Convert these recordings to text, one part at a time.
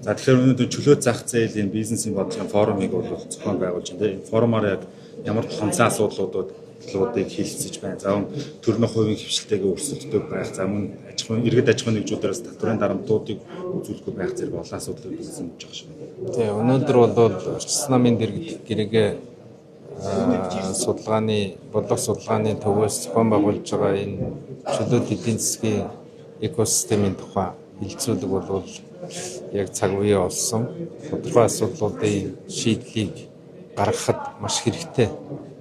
За, тэгэхээр өнөөдөр чөлөө зах зээл, энэ бизнесийн бодлогын форумыг бол зохион байгуулж байна. Энэ форумаар яг ямар томцсон асуудлуудыг хэлэлцэж байна? За, мөн төрийн хувийн хэвшилтэйгээ өрсөлддөг байх. За, мөн аж ахуйн, иргэд аж ахуйн нэгжүүдээс татварын дарамтуудыг үзүүлэхгүй байх зэрэг олон асуудлыг бизнес мэдж байгаа шиг байна. Тийм, өнөөдөр бол Орчилсан намын дэргэд гэрээгээ судалгааны, бодлого судалгааны төвөөс зохион байгуулж байгаа энэ чөлөөт эдийн засгийн экосистемийн тухай хэлэлцүүлэг бол яг цаг үеэ олсон, тодорхой асуудлуудын шийдлийг гаргахад маш хэрэгтэй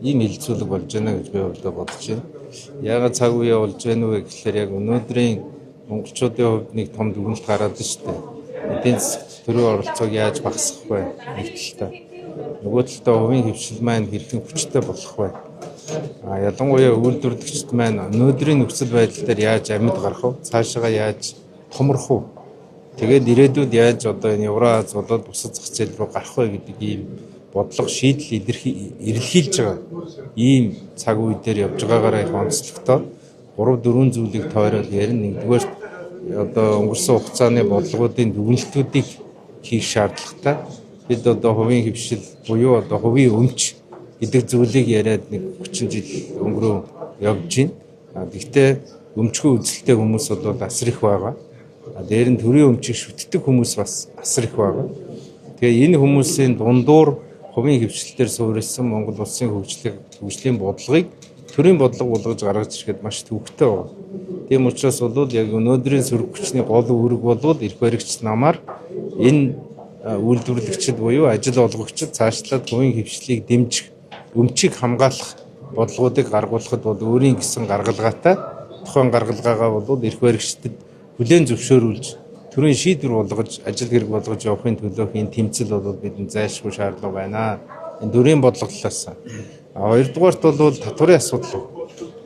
ийм хэлэлцүүлэг болж байна гэж би хувьдаа бодож байна. Яагаад цаг үеэ болж байна вэ гэхлээр яг өнөөдрийн монголчуудын хувьд нэг том дүгнэлт гараад байна шүү дээ. Эдийн засагт төрийн оролцоог яаж багасгах вэ? Нэг талдаа. Нөгөө талдаа хувийн хэвшил маань хэрхэн хүчтэй болох вэ? А ялангуяа үйлдвэрлэгчид маань өнөөдрийн нөхцөл байдал дээр яаж амьд гарах вэ? Цаашаа яаж томрох вэ? Тэгээд ирээдүйд яаж одоо энэ Евроаз болоод бусад зах зээл рүү гарах вэ гэдэг ийм бодлого, шийдэл эрэлхийлж байгаа ийм цаг үе дээр явж байгаагаараа их онцлогтой 3 4 зүйлийг тойроод ярина. Нэгдүгээр, одоо өнгөрсөн хугацааны бодлогоодын дүгнэлтүүдийг хийх шаардлагатай. Бид одоо хувийн хэвшил буюу одоо хувийн өмч гэдэг зүйлийг яриад нэг 30 жил өнгөрөө явж байна. Гэхдээ өмчгөө үзэлтэй хүмүүс бол асар их байгаа. Дээр нь төрийн өмчийг шүтдэг хүмүүс бас асар их байгаа. Тэгээ энэ хүмүүсийн дундуур хувийн хэвшилтээр суурилсан Монгол улсын хөгжлийн бодлогыг төрийн бодлого болгож гаргаж ирэхэд маш төвөгтэй байна. Тийм учраас бол яг өнөөдрийн сөрөг хүчний гол үүрэг бол эрх баригч намаар энэ үйлдвэрлэгчид буюу ажил олгогчид цаашлаад хувийн хэвшлийг дэмжих, өмчийг хамгаалах бодлогоодыг гаргуулахад бол өөрийн гэсэн гаргалгаатай, тухайн гаргалгаагаа бол эрх баригчдад хүлээн зөвшөөрүүлж, төрийн шийдвэр болгож, ажил хэрэг болгож явахын төлөөх энэ тэмцэл бол бидэнд зайлшгүй шаардлага байна. Энэ төрийн бодлого талаас. А хоёрдугаарт бол татварын асуудал.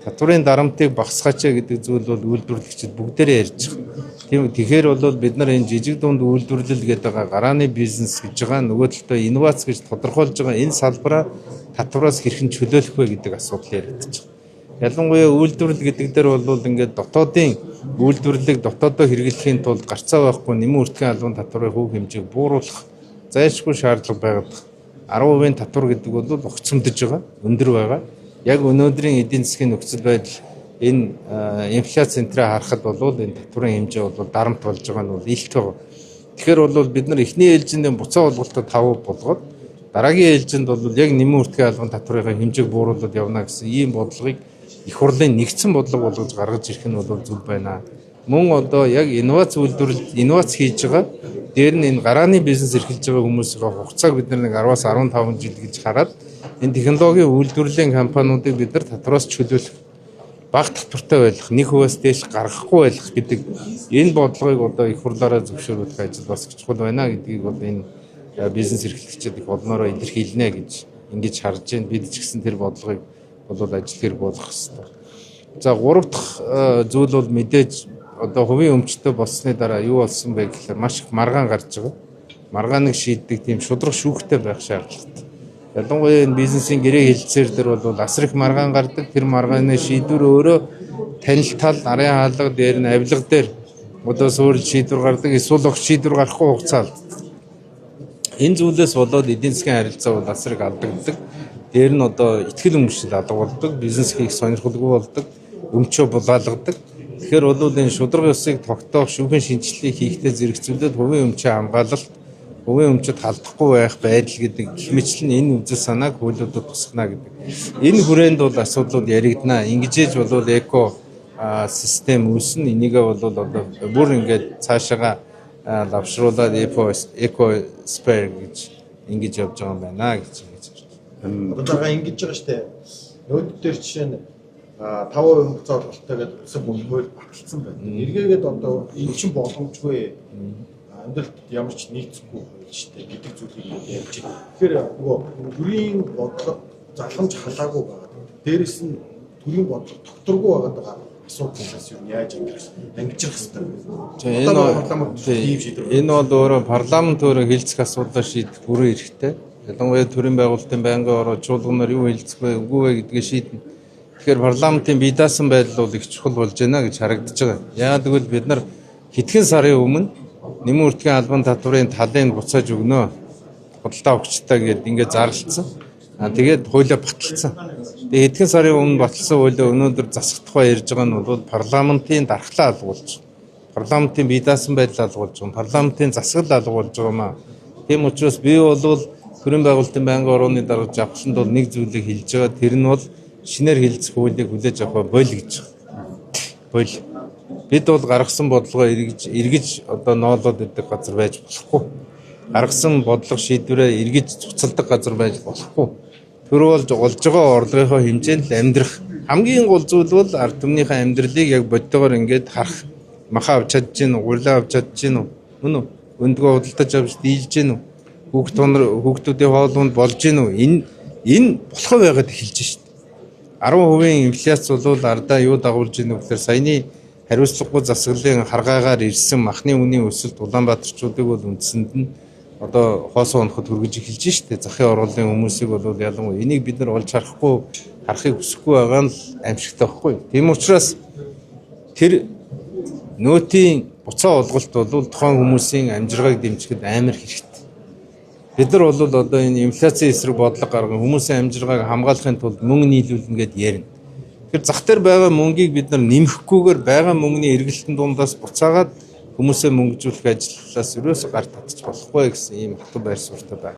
Татварын дарамтыг багасгаач гэдэг зүйл бол үйлдвэрлэгчид бүгдээрээ ярьж байгаа. Тийм, тэгэхээр бол бид нар энэ жижиг дунд үйлдвэрлэл гэдэг байгаа, гарааны бизнес гэж байгаа, нөгөө талдаа инновац гэж тодорхойлж байгаа энэ салбараа татвараас хэрхэн чөлөөлөх вэ гэдэг асуудал яригдчих. Ялангуяа үйлдвэрлэл гэдэг дээр бол ингээд дотоодын үйлдвэрлэлийг дотоодоо хэрэглэхийн тулд гарцаа байхгүй нэмэн үртгэн албан татварын хөв хэмжээг бууруулах зайлшгүй шаардлага байгаад 10% татвар гэдэг бол огцомдож байгаа, өндөр байгаа. Яг өнөөдрийн эдийн засгийн нөхцөл байдал, энэ инфляц энтрээ харахад бол энэ татварын хэмжээ бол дарамт болж байгаа нь бол илт байгаа. Тэгэхээр бол бид нар эхний ээлжинд буцаа олголтод 5% болгоод, дараагийн ээлжинд бол яг нэмэн үртгэн албан татварын хэмжээг бууруулад явна гэсэн ийм бодлогыг их хурлын нэгдсэн бодлого болгож гаргаж ирэх нь бол зөв байна. Мөн одоо яг инновац үйлдвэрлэл, инновац хийж байгаа, дээр нь энэ гарааны бизнес эрхэлж байгаа хүмүүсийн хугацааг бид нэг 10-аас 15 жил гэж хараад, энэ технологийн үйлдвэрлэлийн компаниудыг бид нар татвараас чөлөөлөх, бага татвартай байх, 1%-аас дээш гаргахгүй байх гэдэг энэ бодлогыг одоо их хурлаараа зөвшөөрүүлэх ажил бас их чухал байна гэдгийг бол энэ бизнес эрхлэгчид их олноороо илэрхийлнэ гэж ингэж харж байна. Бид ч гэсэн тэр бодлогыг бол ажил хэрэг болгох хэрэгтэй. За, гурав дахь зүйл бол мэдээж одоо хувийн өмчтэй болсны дараа юу болсон бэ гэхлээр маш их маргаан гарч байгаа. Маргааныг шийддэг тийм шударга шүүхтэй байх шаардлагатай. Ялангуяа энэ бизнесийн гэрээ хэлэлцээр дээр бол асар их маргаан гардаг. Тэр маргааны шийдвэр өөрөө танил тал, арын хаалга, дээр нь авилга дээр одоо суурил шийдвэр гардаг. Эсвэл огт шийдвэр гарахгүй хугацаа алддаг. Энэ зүйлээс болоод эдийн засгийн харилцаа бол асар их алдагддаг. Дээр нь одоо итгэл үнэмшил алга болдог, бизнес хийх сонирхолгүй болдог, өмчөө булаалгадаг. Тэгэхээр бол энэ шударга ёсыг тогтоох, шүүхэн шинжилгээг хийхдээ зэрэгцүүлээд хувийн өмчийн хамгаалалт, хувийн өмчөд халдахгүй байх байдал гэдэг гэх мэтчилэн энэ үзэл санааг хуулиудад тусгана гэдэг. Энэ хүрээнд бол асуудлууд яригдана. Ингэж ээж бол эко систем үүснэ. Энийгээ бол одоо бүр ингээд цаашаага лавшруулад ecosphere гэж ингэж явж байгаа юм байна гэж ингэж. Одоо дараа ингэж байгаа штэ. Нөөд дээр жишээ нь 5% хугацаа олголттой гэдэг улсын хууль баталсан байна. Эргээгээд одоо энэ чинь боломжгүй, амьдралд ямар ч нийцэхгүй хууль штэ гэдэг зүйлийг ярьж байна. Тэгэхээр нөгөө төрийн бодлого залгамж халаагүй байгаа. Дээрэс нь төрийн бодлого тогтворгүй байгаад байгаа асуудлаас юу яаж ангижрах хэрэгтэй вэ? Энэ бол өөрөө парламент өөрөө хэлэлцэх асуудлаа шийдэх бүрэн эрхтэй. Ялангуяа төрийн байгуулалтын байнгын ороо чуулганаар юу хэлэлцэх вэ, үгүй вэ гэдгээ шийднэ. Тэгэхээр парламентын бие даасан байдал бол их чухал болж байна гэж харагдаж байгаа. Яагаад гэвэл бид нар хэдхэн сарын өмнө Нэмэн үрдгийн албан татварын талыг буцааж өгнө. Худалдаа авахчтай гээд ингээд зарлалцсан. А тэгээд хуулиа баталсан. Тэгээд хэдхэн сарын өмнө баталсан хуулиа өнөөдөр засах тухай ярьж байгаа нь бол парламентын дархлаа алгуулж, парламентын бие даасан байдал алгуулж байгаа, парламентын засаглал алгуулж байгаа юм аа. Тийм учраас би бол төрийн байгуулалтын байнгын орооны дарга Жавхланд бол нэг зүйлийг хэлж байгаа. Тэр нь бол шинээр хэлэлцэх хуулийг хүлээж авах боль гэж байгаа. Боль. Бид бол гаргасан бодлогоо эргэж одоо ноолоод идэг газар байж болохгүй. Гаргасан бодлого шийдвэрээ эргэж цуцалдаг газар байж болохгүй. Тэр бол олж байгаа орлогынхоо хэмжээнд л амьдрах. Хамгийн гол зүйл бол ард түмнийхээ амьдралыг яг бодтойгоор ингээд харах. Маха авч чадж гин үү, гурлаа авч чадж гин үү? Мөн үү? Өндгөө худалдаж авч дийлж гин үү? Хүүхд тунар хүүхдүүдийн хоолунд болж гин үү? Энэ болохоо байгаад эхэлж шít. 10% инфляц бол ардаа юу дагуулж гин үү гэхээр саяны хариуцлагагүй засаглалын харгаагаар ирсэн махны үнийн өсөлт Улаанбаатарчуудыг бол үндсэнд нь одоо хоосон унахад хүргэж эхэлж штэ. Захын оргуулын хүмүүсийг бол ялангуяа энийг бид нар олж харахгүй, харахыг хүсэхгүй байгаа нь л аимшигтай байхгүй. Тийм учраас тэр нөөтийн буцаа олголт бол тухайн хүмүүсийн амжиргааг дэмжихэд амар хэрэгтэй. Бид нар бол одоо энэ инфляцийн эсрэг бодлого гарган хүмүүсийн амжиргааг хамгаалахын тулд мөнгө нийлүүлнэ гэд ярина. Тэгэхээр зах дээр байгаа мөнгийг бид нар нэмэхгүйгээр байгаа мөнгөний эргэлтэн дундаас буцаагаад хүмүүсээ мөнгөжүүлэх ажлаас ерөөсөө гар татчих болохгүй гэсэн ийм хатуу байр суурьтай байна.